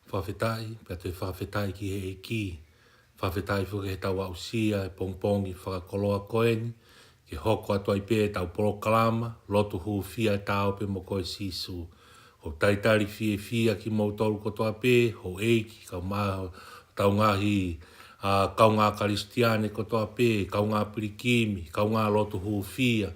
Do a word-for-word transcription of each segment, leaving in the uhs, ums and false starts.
Fakafetaʻi, pea toe fakafetaʻi ki he ʻEiki. Fakafetaʻi foki he tau aʻusia e pongipongi fakakoloa ko eni, ke hoko atu ai pē e tau polokalama lotu hūfia e Ta ō pē mo koe Sīsū. ʻOku talitali fiefia kimoutolu kotoa pē, houʻeiki, kae ʻumaʻā hotau ngaahi, ā, kaungā Kalisitiane kotoa pē, kaungā pilikimi, kaungā lotu hūfia,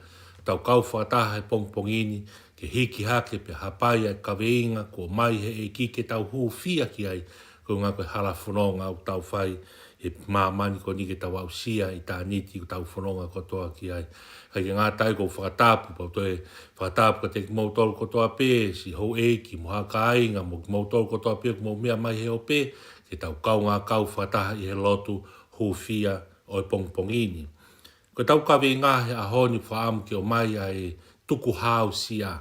tau kau fakataha he pongipongi ni, ke hiki hake pea hapai ʻa e kaveinga kuo ʻomai he ʻEiki ke tau hūfia ki ai, ko e ʻuhinga ko e hala fononga ʻoku tau fai he māmani ko eni ke tau aʻusia ʻitāniti ʻoku tau fononga kotoa ki ai. ʻIkai ke ngata ai, ʻoku ou fakatapu, pea ʻoku ou toe fakatapu kiate kimoutolu kotoa pē, siʻi houʻeiki mo haʻa kāinga mo kimoutolu kotoa pē ʻoku mou meʻa mai he ope, ke tau kaungā kau fakataha ʻi he lotu hūfia ʻo e pongipongi ni. Ko e tau kaveinga he ʻaho ni, fakaʻamu ke ʻomai ʻa e tukuhāusia,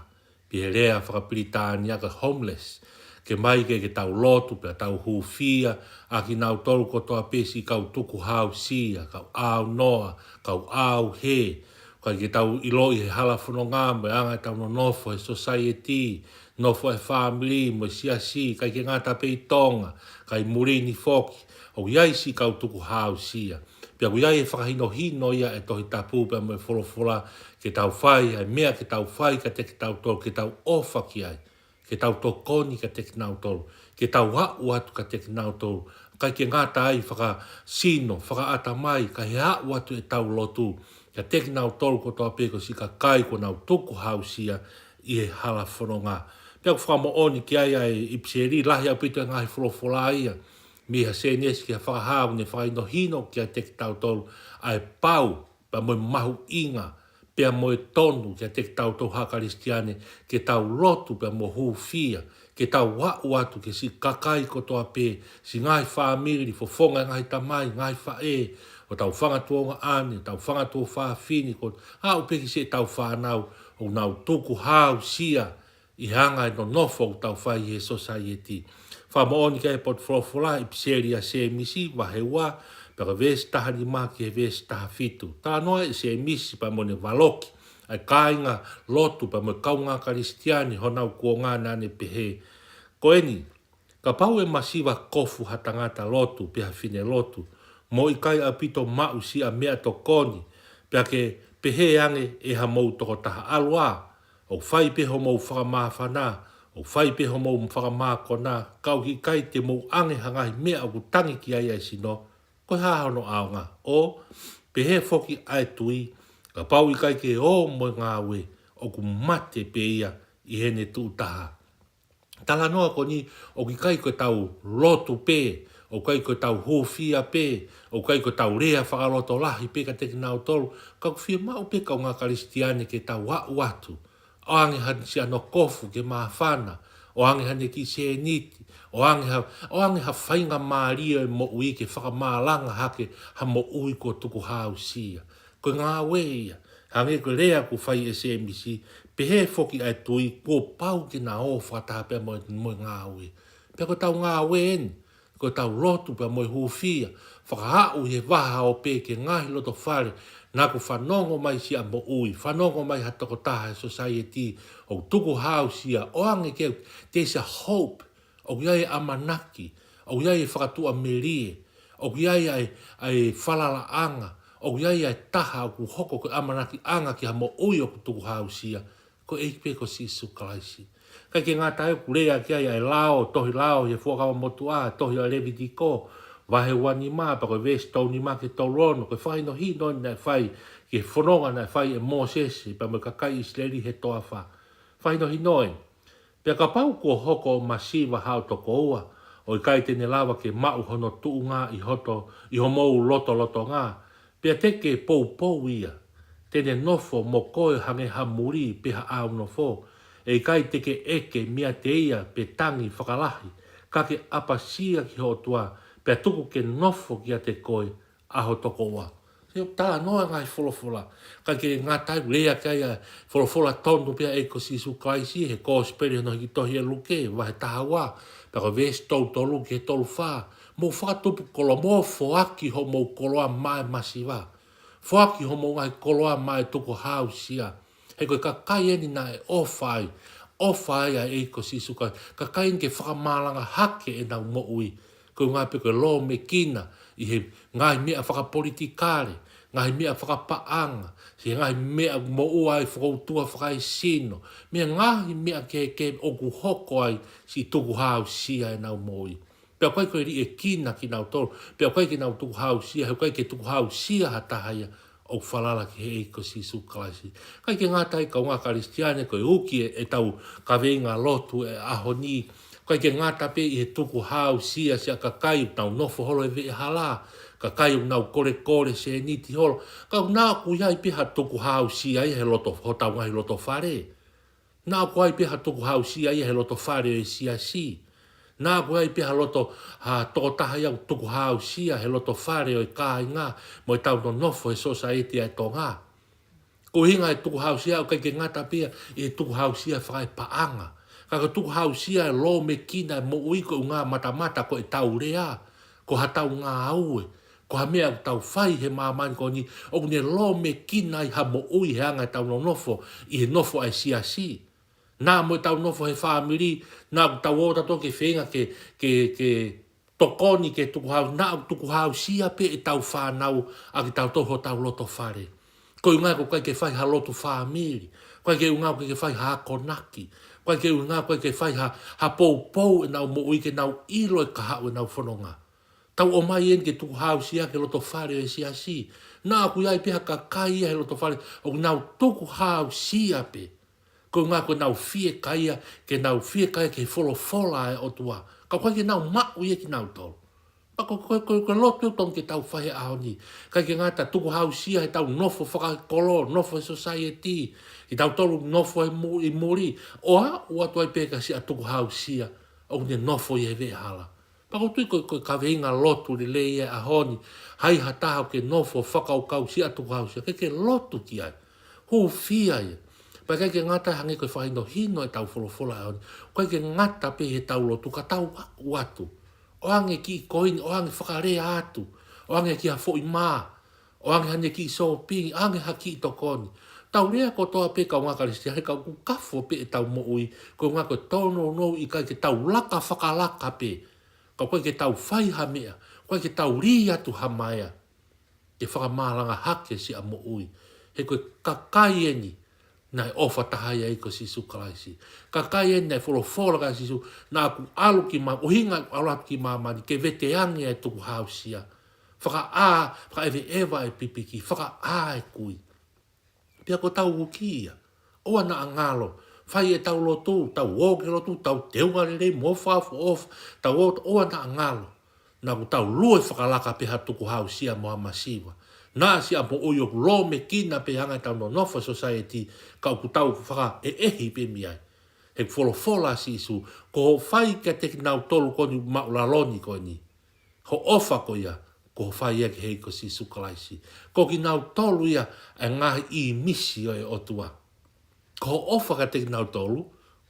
pea he lea fakapilitānia ko e homeless. Ke ʻomai ke, ke tau lotu pea tau hūfia ʻa kinautolu kotoa pē siʻi kau tukuhāusia, kau ʻaunoa, kau ʻauhē. ʻIkai ke tau ʻiloʻi he hala fononga mo e anga ʻetau nonofo he society, nofo e fāmili mo e siasi, ʻikai ke ngata pē ʻi Tonga, kae muli ni foki, ʻoku ʻi ai siʻi kau tukuhāusia. Pea ʻoku ʻi ai e fakahinohino ia ʻa e Tohi Tapu pea mo e folofola, ke tau fai ʻa e meʻa ke tau fai kiate kitautolu, ke tau ʻofa ki ai, ke tau tokoni kiate kinautolu, ke tau aʻu atu kiate kinautolu. ʻIkai ke ngata ai fakasino, fakaʻatamai, kae aʻu atu ʻetau lotu kiate kinautolu kotoa pē ko e siʻi kakai kuo nau tukuhāusia ʻi he hala fononga. Pea ʻoku fakamoʻoni ki ai ʻa e ʻipiseli, lahi ʻaupito e ngaahi folofola ia, mei he Sēnesi ki he Fakahā, ʻoku ne fakahinohino kiate kitautolu ʻa e pau pea mo e mahuʻinga pea mo e tonu kiate kitautolu haʻa Kalisitiane, ke tau lotu pea mo hūfia, ke tau aʻu atu ki he siʻi kakai kotoa pē, siʻi ngaahi fāmili, fofonga e ngaahi tamai, ngaahi faʻē, hotau fanga tuongaʻane, hotau fanga tuofāfine, ko e aʻu pē ki siʻetau fānau ʻoku nau tukuhāusia ʻi he anga e nonofo ʻoku tau fai he society. Fakamoʻoni ki ai e potu folofola, ʻipiseli ʻa Sēmisi, vahe ua, pea ko e veesi taha nima ki he veesi taha fitu. Talanoa ʻe Sēmisi pea mo ʻene valoki ʻa e kāinga lotu pea mo e kaungā Kalisitiane honau kuonga, naʻa ne pehē: Ko eni, kapau ʻe masiva kofu ha tangata lotu pe ha fine lotu, mo ʻikai ʻaupito maʻu siʻa meʻatokoni, pea ke pehē ange ʻe hamou tokotaha, ʻAlu ā, ʻo fai pē homou fakamāfana, ʻo fai pē homou fakamākona, ka ʻoku ʻikai te mou ʻange ha ngaahi meʻa ʻoku tangi ki ai ʻa e sino, ko e hā hono ʻaonga? ʻO pehē foki ʻa e tui, kapau ʻikai ke ō mo e ngāue, ʻoku mate pē ia ʻi heʻene tuʻu taha. Talanoa ko eni, ʻoku ʻikai ko e tau lotu pē, ʻoku ʻikai ko e tau hūfia pē, ʻoku ʻikai ko e tau lea fakalotolahi pē kiate kinautolu, ka ʻoku fiemaʻu pē kaungā Kalisitiane ke tau aʻu atu, ʻoange ha siʻa no kofu ke māfana, ʻoange haʻane kiʻi sēniti, ʻoange ha, ʻoange ha faingamālie ʻo e moʻui ke fakamālanga hake ha moʻui kuo tukuhāusia. Ko e ngāue ia. Hangē ko e lea kuo fai ʻe Sēmisi, pehē foki ʻa e tui, kuo pau ke na ō fakataha pea mo e, mo e ngāue. Pea ko e tau ngāue eni, ko e tau lotu pea mo e hūfia, fakaaʻu he vaha ope ki he ngaahi loto fale, naʻa ku fanongo mai siʻa moʻui, fanongo mai ha tokotaha he society ʻoku tukuhāusia, ʻoange ke, there's a hope, ʻoku ʻi ai e ʻamanaki, ʻoku ʻi ai e fakatuʻamelie, ʻoku ʻi ai ʻa e, ʻa e falalaʻanga, ʻoku ʻi ai ʻa e taha ʻoku hoko ko e ʻamanakiʻanga ki ha moʻui ʻoku tukuhāusia, ko e ʻEiki pē ko Sīsū Kalaisi. ʻIkai ke ngata ai, ʻoku lea ki ai ʻa e lao, tohi lao ʻi he Fuakava Motuʻa, tohi ʻa Levitiko, vahe ua nima, pea ko e veesi tolu nima ki he tolu ono, ko e fakahinohino naʻe fai ki he fononga naʻe fai ʻe Mōsese pea mo e kakai ʻIsileli he toafa. Fakahinohino ē: Pea kapau kuo hoko ʻo masiva haʻo tokoua, ʻo ʻikai te ne lava ke maʻu hono tuʻunga ʻi hoto, ʻi homou lotolotonga, pea te ke poupou ia, te ne nofo mo koe hangē ha muli pe ha ʻaunofo, ʻe ʻikai te ke ʻeke meiate ia pe tangi fakalahi, ka ke ʻapasia ki ho ʻOtua, pea tuku ke nofo kiate koe ʻa ho tokoua. Sio, talanoa e ngaahi folofola. ʻIkai ke ngata ai, lea ki ai ʻa e folofola tonu pē ʻa e ʻEiki ko Sīsū Kalaisi he Kosipeli hono hiki tohi ʻe Luke, vahe taha ua, pea ko e veesi tolu tolu ki he tolu fā. Mou fakatupu koloa, mou foaki homou koloa maʻa e masiva. Foaki homou ngaahi koloa maʻa e tukuhāusia. He ko e kakai eni naʻe ʻofa ai, ʻofa ai ʻa e ʻEiki ko Sīsū Kalaisi, kakai eni ke fakamalanga hake ʻenau moʻui. Ko e ʻuhinga pē ko e lōmekina ʻi he ngaahi meʻa fakapolitikale, ngaahi meʻa fakapaʻanga, siʻi ngaahi meʻa moʻua ai fokoutua fakaesino, mo e ngaahi meʻa kehekehe ʻoku hoko ai siʻi tukuhāusia ʻenau moʻui. Pea ʻoku ʻikai ke liʻekina kinautolu, pea ʻoku ʻikai ke nau tukuhāusia, he ʻoku ʻikai ke tukuhāusia ha taha ia ʻoku falala ki he ʻEiki ko Sīsū Kalaisi. ʻIkai ke ngata ai kaungā Kalisitiane ko e uki e, ʻetau kaveinga lotu e ʻaho ni. ʻIkai ke ngata pē ʻi he tukuhāusia siʻa kakai ʻoku nau nofo holo he veʻehala, kakai ʻoku nau kolekole sēniti holo. Ka naʻa ʻoku ʻi ai pē ha tukuhāusia ia he loto, hotau ngaahi loto fale. Naʻa ʻoku ʻi ai pē ha tukuhāusia ia he loto fale ʻo e siasi. Naʻa ʻoku ʻi ai pē ha loto, ha tokotaha ia ʻoku tukuhāusia he loto fale ʻo e kāinga mo ʻetau nonofo he sosaieti ʻa e Tonga. Ko e ʻuhinga e tukuhāusia ʻoku ʻikai ke ngata pē ia ʻi he tukuhāusia fakaepaʻanga. Ka ko e tukuhāusia e lōmekina e moʻui ko e ʻuhinga matamata ko ʻetau lea, ko hatau ngāue, ko ha meʻa ʻoku tau fai he māmani ko eni, ʻoku ne lōmekina ai ha moʻui he anga ʻetau nonofo ʻi he nofo ʻa e siasi. Naʻa mo ʻetau nofo he fāmili, naʻa ʻoku tau ō tautolu ke feinga ke, ke, ke tokoni ke tukuhāu, naʻa ʻoku tukuhāusia pē ʻetau fānau ʻaki tautolu hotau loto fale. Ko e ʻuhinga ʻoku ʻikai ke fai ha lotu fāmili, ʻoku ʻikai ke ʻuhinga ʻoku ʻikai ke fai ha akonaki, ʻoku ʻikai ke ʻuhinga ʻoku ʻikai ke fai ha, ha poupou ʻenau moʻui ke nau ʻilo e kahaʻu ʻenau fononga. Tau ʻomai eni ke tukuhāusia ki he loto fale ʻo e siasi. Naʻa ʻoku ʻi ai pē ha kakai ia he loto fale ʻoku nau tukuhāusia pē. Ko e ʻuhinga ko ʻenau fiekaia, ke nau fiekaia ki he folofola ʻa e ʻOtua. Ka ʻoku ʻikai ke nau maʻu ia kinautolu. Pea ko, ko, ko, ko e lotu ʻoku totonu ke tau fai he ʻaho ni. ʻIkai ke ngata tukuhāusia heʻetau nofo fakakolo, nofo he sosaieti, kitautolu nofo he mu-, ʻi muli, ʻo aʻu atu ai pē ki ha siʻa tukuhāusia ʻoku ne nofo ʻi he veʻehala. Pea ʻoku ou tui ko, ko e kaveinga lotu lelei e ʻaho ni, hai ha taha ʻoku ke nofo fakakaukau siʻa tukuhāusia, ke ke lotu ki ai. Hūfia ia. Pea ʻikai ke ngata hangē ko e fakahinohino ʻetau folofola ʻaho ni, ʻoku ʻikai ke ngata pē heʻetau lotu ka tau aʻu atu. ʻOange kiʻi koini, ʻoange fakalea atu, ʻoange ki ha foʻi mā, ʻoange haʻane kiʻi sōpingi, ʻoange ha kiʻi tokoni. Tau lea kotoa pē kaungā Kalisitiane ka ʻoku kafo pē ʻetau moʻui, ko e ʻuhinga ko e tōnounou ʻikai ke tau laka fakalaka pē. Ka ʻoku ʻikai ke tau fai ha meʻa, ʻoku ʻikai ke tau lī atu ha maea ke fakamalanga hake siʻa moʻui. He ko e kakai eni naʻe ʻofa taha ai ʻa e ʻEiki ko Sīsū Kalaisi. Kakai eni naʻe folofola kia Sīsū, naʻa ku ʻalu ki mā-, ʻuhinga ʻeku ʻalu atu ki māmani ke veteange ʻa e tukuhāusia. Fakaʻā, fakaʻeveʻeva e pipiki, fakaʻā e kui. Pea ko ʻetau uki ia. ʻOua naʻa ngalo. Fai ʻetau lotu, tau ō ki he lotu, tau teunga lelei mo fakaʻofoʻofa, tau ō, ʻoua naʻa ngalo. Naʻa ʻoku tau lue fakalaka pē ha tukuhāusia mo ha masiva. Naʻa siʻa moʻui ʻoku lōmekina pē he anga ʻetau nonofo he sosaieti, ka ʻoku tau fakaʻeʻehi pē mei ai. He ʻoku folofola ʻa Sīsū, ko hoʻo fai kiate kinautolu ko eni ʻoku maʻu lalo ni ko eni, hoʻo ʻofa ko ia, ko hoʻo fai ia ki he ʻEiki ko Sīsū Kalaisi. Ko kinautolu ia ʻa e ngaahi ʻīmisi ʻo e ʻOtua. Ko hoʻo ʻofa kiate kinautolu,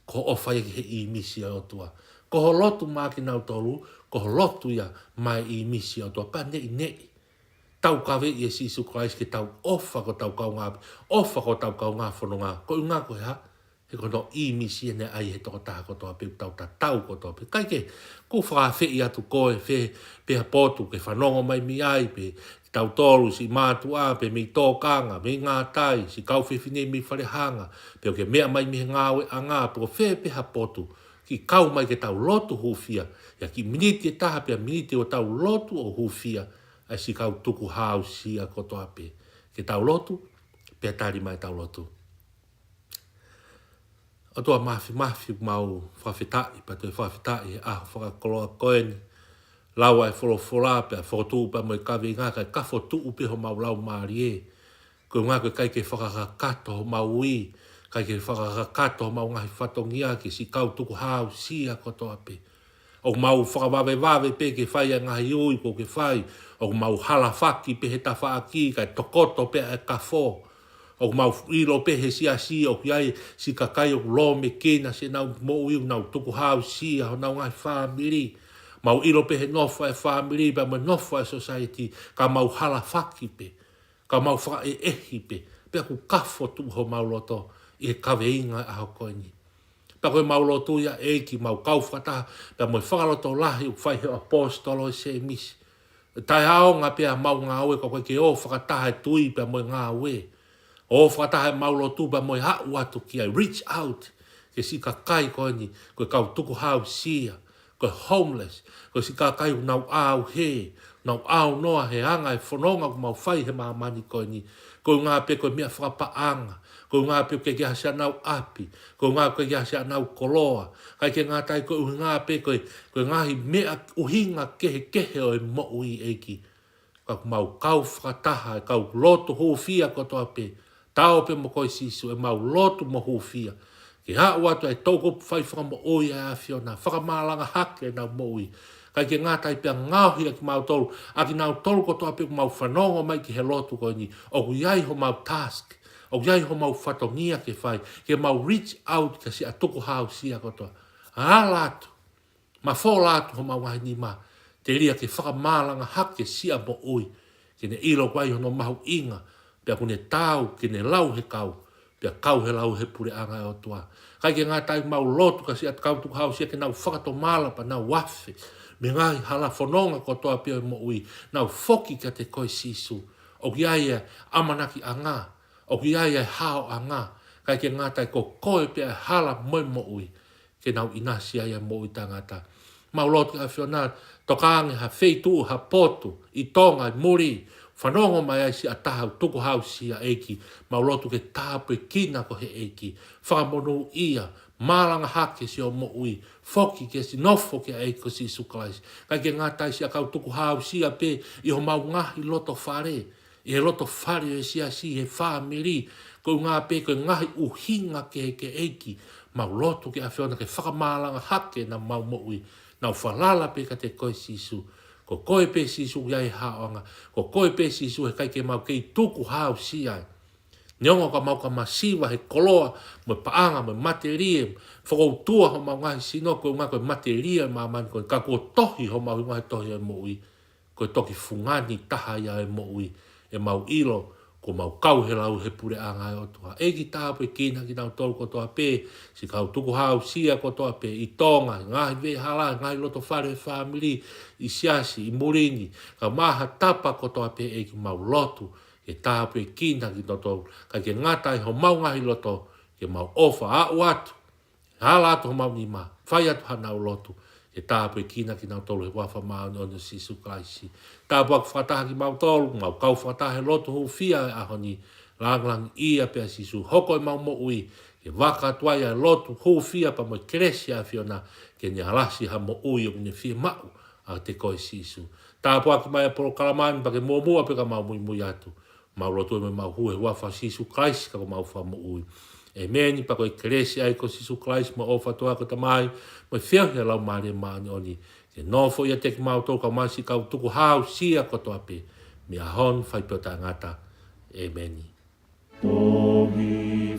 ko hoʻo ʻofa ia ki he ʻīmisi ʻo e ʻOtua. Ko hoʻo lotu maʻa kinautolu, ko hoʻo lotu ia maʻa e ʻīmisi ʻo e ʻOtua. Pea neʻineʻi taukaveʻi ʻe Sīsū Kalaisi ke tau ʻofa ki hotau kaungāʻapi, ʻofa ki hotau kaungā fononga. Ko e ʻuhinga ko e hā? He ko hono ʻīmisi ʻene ʻai he tokotaha kotoa pē, tau tatau kotoa pē. Kae kehe, ʻoku ou fakaafeʻi atu koe, fē pē ha potu ke fanongo mai mei ai, pe kitautolu siʻi mātuʻa, pe mei tōkanga, mei ngātai, siʻi kau fefine mei falehanga, pe ʻoku ke meʻa mai mei he ngāueʻanga, pe ko fē pē ha potu, ke kau mai ke tau lotu hūfia, ʻi ha kiʻi miniti ʻe taha, pe ha miniti ʻo tau lotu ʻo hūfia, ʻa siʻi kau tukuhāusia kotoa pē. Ke tau lotu, pea tali mai ʻetau lotu. ʻOtua Māfimafi, ʻoku mau fakafetaʻi, pea toe fakafetaʻi he ʻaho fakakoloa ko eni. Lau ʻa e folofola pea fokotuʻu pea mo e kaveinga kae kafo tuʻu pē homau laumālie. Ko e ʻuhinga ko e ʻikai ke fakakakato homau ui, ʻikai ke fakakakato homau ngaahi fatongia ki siʻi kau tukuhāusia kotoa pē. ʻOku mau fakavavevave pē ke fai ʻa e ngaahi ui ʻoku ke fai. ʻOku mau halafaki pē he tafaʻaki kae tokoto pē ʻa e kafo. ʻOku mau ʻilo pē he siasi ʻoku ʻi ai siʻi kakai ʻoku lōmekina siʻenau moʻui, ʻoku nau tukuhāusia honau ngaahi fāmili. Mau ʻilo pē he nofo ʻa e fāmili pea mo e nofo ʻa e sosaieti, ka mau halafaki pē, ka mau fakaʻeʻehi pē, pea ʻoku kafo tuʻu homau loto ʻi he kaveinga ʻo e ʻaho ko eni. Pea ko ʻemau lotu ia ʻEiki, mau kau fakataha pea mo e fakalotolahi ʻoku fai he ʻaposetolo ʻe Sēmisi. Taʻeʻaonga pē ʻemau ngāue ka ʻoku ʻikai ke ō fakataha e tui pea mo e ngāue. ʻO fakataha ʻemau lotu pea mo e aʻu atu ki ai, reach out ki he siʻi kakai ko eni, ko e kau tukuhāusia, ko e homeless, ko e siʻi kakai ʻoku nau ʻauhē, nau ʻaunoa he anga e fononga ʻoku mau fai he māmani ko eni. Koeʻuhinga pē ko e meʻa fakapaʻanga, koeʻuhinga pē ʻoku ʻikai ke ʻi ai haʻanau ʻapi, koeʻuhinga ʻoku ʻikai ke ʻi ai haʻanau koloa, ʻikai ke ngata ai, koeʻuhinga pē ko e, ko e ngaahi meʻa ʻuhinga kehekehe ʻo e moʻui ʻEiki. Ka ʻoku mau kau fakataha, e kau lotu hūfia kotoa pē, taau pē mo koe Sīsū, ʻemau lotu mo hūfia ke aʻu atu e toʻukupu fai fakamoʻui ʻa e ʻAfiona, fakamālanga hake ʻenau moʻui. ʻIkai ke ngata ai, pea ngaohi ʻa kimautolu, ʻa kinautolu kotoa pē ʻoku mau fanongo mai ki he lotu ko eni, ʻoku ʻi ai homau task, ʻoku ʻi ai homau fatongia ke fai, ke mau reach out ki he siʻa tukuhāusia kotoa. Ala atu, mafola atu homau ngaahi nima, telia ke fakamālanga hake siʻa moʻui, ke ne ʻilo ʻoku ʻi ai hono mahuʻinga, pea ʻoku ne taau ke ne lau he kau, pea kau he lau he puleʻanga ʻo e ʻOtua. ʻIkai ke ngata ai, mau lotu ki he siʻa kau tukuhāusia ke nau fakatomala pea nau afe mei he ngaahi hala fononga kotoa pē ʻo e moʻui, nau foki kiate koe Sīsū. ʻOku ʻi ai e ʻamanakiʻanga, ʻoku ʻi ai e haoʻanga, ʻikai ke ngata ai, ko koe pē ʻa e hala mo e moʻui, ke nau ʻinasi ai ʻa e moʻui taʻengata. Mau lotu ki he ʻAfiona, tokange ha feituʻu, ha potu ʻi Tonga ʻi muli, fanongo mai ai siʻa taha ʻoku tukuhāusia ʻEiki, mau lotu ke tāpuekina koe ʻe he ʻEiki, fakamonūʻia, mālanga hake siʻo moʻui, foki ke siʻi nofo ki he ʻEiki ko Sīsū Kalaisi. ʻIkai ke ngata ai, siʻa kau tukuhāusia pē ʻi homau ngaahi loto fale, ʻi he loto fale ʻo e siasi, he fāmili, koeʻuhinga pē ko e ngaahi ʻuhinga kehekehe ʻEiki, mau lotu ki he ʻAfiona ke fakamālanga hake ʻenau moʻui, nau falala pē kiate koe Sīsū. Ko koe pē Sīsū ʻoku ʻi ai e haoʻanga, ko koe pē Sīsū he ʻikai ke mau kei tukuhāusia ai. Neongo ka mau ka masiva he koloa, mo e paʻanga, mo e matelie, fakautua homau ngaahi sino, koeʻuhinga ko e matelie ʻo e māmani ko eni, ka kuo tohi homau ngaahi tohi ʻo e moʻui, ko e toki fungani taha ia ʻo e moʻui, ʻemau ʻilo kuo mau kau he lau he puleʻanga ʻo e ʻOtua. ʻEiki, tāpuekina kinautolu kotoa pē, siʻi kau tukuhāusia kotoa pē ʻi Tonga, ngaahi veʻehala, ngaahi loto fale fāmili, ʻi siasi, ʻi muli ni, kae ʻumaʻā ha tapa kotoa pē, ʻEiki, mau lotu ke tāpuekina kinautolu, ʻikai ke ngata ai, homau ngaahi loto, ke mau ʻofa, aʻu atu, ala atu homau nima, fai atu haʻanau lotu, ke tāpuekina kinautolu he huafa māʻoniʻoni ʻo Sīsū Kalaisi. Tāpuaki fakataha kimautolu, mau kau fakataha he lotu hūfia ʻo e ʻaho ni, langilangiʻia pē ʻa Sīsū, hoko ʻemau moʻui ke vaka atu ai ʻa e lotu hūfia pea mo e kelesi ʻa e ʻAfiona, ke ne alasi ha moʻui ʻoku ne fiemaʻu ʻiate koe Sīsū. Tāpuaki mai ʻa e polokalama ni pea ke muʻomuʻa pea ka mau muimui atu. Mau lotu ē mo ʻemau hū he huafa ʻo Sīsū Kalaisi ko homau Fakamoʻui. ʻĒmeni. Pea ko e kelesi ʻa e ʻEiki ko Sīsū Kalaisi, mo e ʻofa ʻa e ʻOtua ko e Tamai, mo e feohi ʻa e Laumālie Māʻoniʻoni, ke nofo ʻiate kimautolu kae ʻumaʻā siʻi kau tukuhāusia kotoa pē, mei he ʻaho ni ʻo fai pē ʻo taʻengata. ʻĒmeni. Tohi